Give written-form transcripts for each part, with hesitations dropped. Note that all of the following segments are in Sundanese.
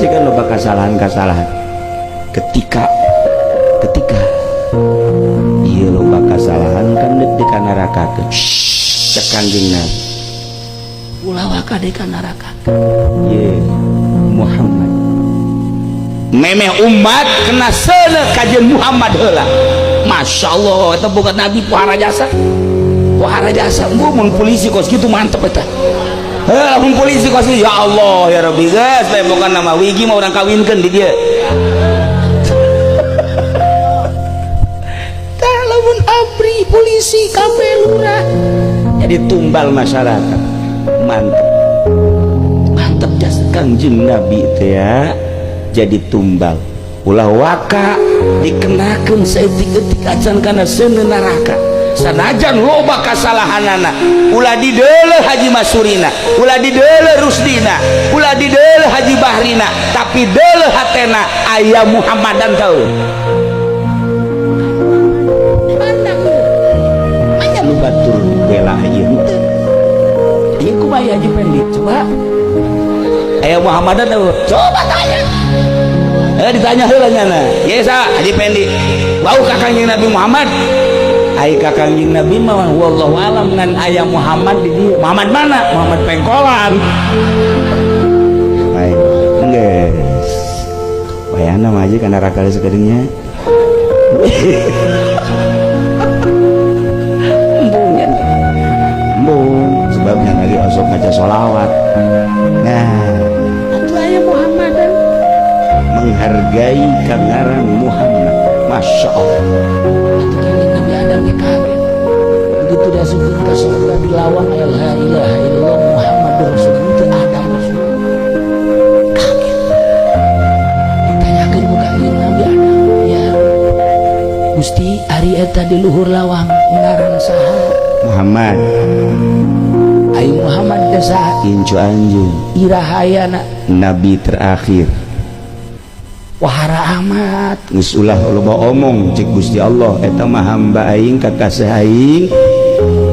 Pasti kan loba kasalahan-kasalahan. Ketika ketika ieu loba kasalahan kan deuk dikanarakakeun. Cek Kangjeng Nabi. Ulah waka dikanarakakeun. Ye Muhammad. Memeh umat kena seuneu kajeun Muhammad heula. Masya Allah, eta boga nabi pohara jasa. Pohara jasa, mun polisi kos kitu mantep eta. Heuh, mun polisi kos kitu, ya Allah ya Rabbi geus bae bukan nama wigi mah urang kawinkeun di dieu. Tah lamun abri polisi kabeh lurah jadi tumbal masyarakat. Mantep. Mantep jasa Kangjeng Nabi teh ya. Jadi tumbal ulah waka dikenakan saeutik-eutik acan kana seuneu neraka sanajan loba kasalahanana ulah dideuleuh Haji Masurina ulah dideuleuh Rusdina ulah dideuleuh Haji Bahrina tapi deuleuh hatena aya Muhammadan tau Pandang aya nu batur bela ieu teu ieu kumaha Haji Pendi coba aya Muhammadan tau coba tanya. Ditanya heula nyana. Ye sa Haji Pendi. Bau ka Kangjeng Nabi Muhammad. Ai ka Kangjeng Nabi mah wallahu alam ngan aya Muhammad di dieu. Muhammad mana? Muhammad Pengkolan. Baik. Geus. Wayahna mah aja kana neraka sakedeungnya. Embung nya. Embung sebabnya lagi osok ngaca sholawat. Nah, atuh aya Muhammadan menghargai kangaran Muhammad. Masya Allah. Atuh Kangjeng Nabi Adam ge kaget. Begitu diasupkeun ka surga di lawang aya la ilaha illallah Muhammadur Rasulullah teu Adam Rasul. Kaget. Ditanyakeun ku Kangjeng Nabi Adam, ya Gusti ari eta di luhur lawang ngaran saha? Muhammad. Ai Muhammad teh saha? Incu anjeun. Irahayana nabi terakhir. Wahara amat geus ulah loba omong cek Gusti Allah eta mah hamba aing kakasih aing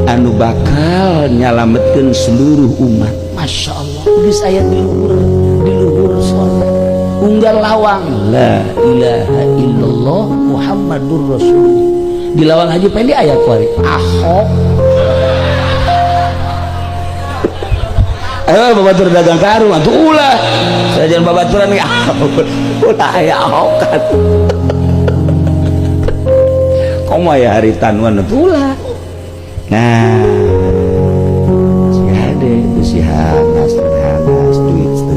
anu bakal nyalametkeun seluruh umat. Masya Allah geus aya di luhur sorga unggal lawang la ilaha illallah Muhammadur Rasulullah di lawang Haji Pendi aya kuari Ahok. Babatur dagang karung atuh ulah sajan babaturan ge ulah aya Ahokan komo aya hari tanuan atuh ulah. Nah si hade si hade